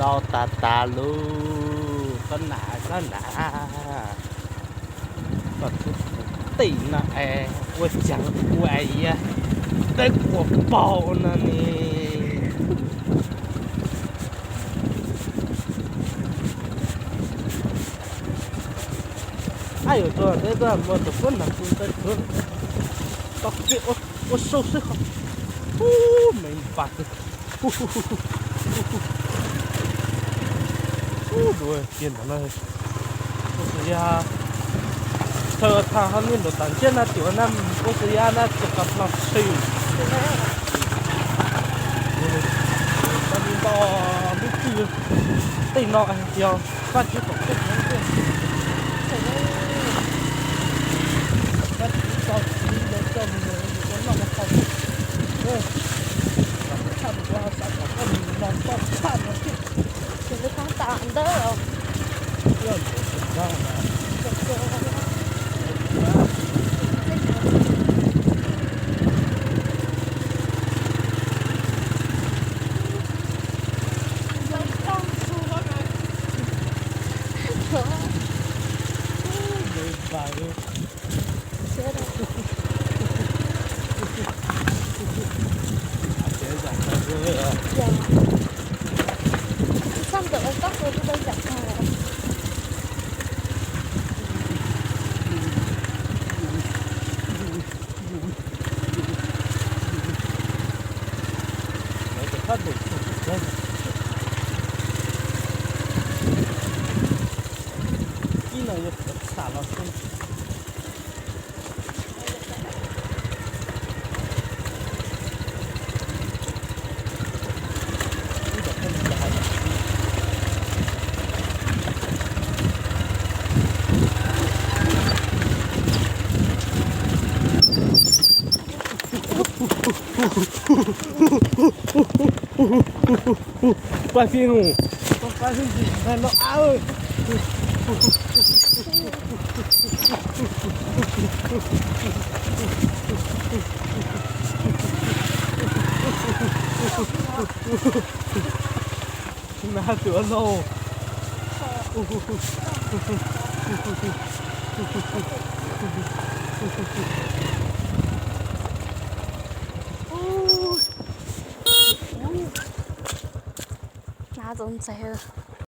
Tau tas tas lub, koj nam koj nam. Koj tus tij no es ua cas ua es deb ua paug no ne. Ab, yuav tuaj teb tuaj muaj tus puab nag tu teb tuaj. Tau kiag ua sau xwb ho. Ub, me npas. Ub, dua kiag ntawd na. Ua xwb yog thaum thaum ho niaj nraum tas ntsiab na, tus na ua xwb yog na tus qos hlo tshwm. Tau li nto lub twg tej no yog Vajtswv tom tej no. Vajtswv tso siv lawv coj mus ua noj ua haus. Los tshaj tus xav kom koj mus no toj tshaj no thiab. Ces lawv thab tas ntawd os. Txog ntawm toj kuv twb tau zam tag. Ib no yog tham los xwb. Paj xi mus, paj xi ntxim ntag no av. Na tuav no. Hnav txaus ntxaiv.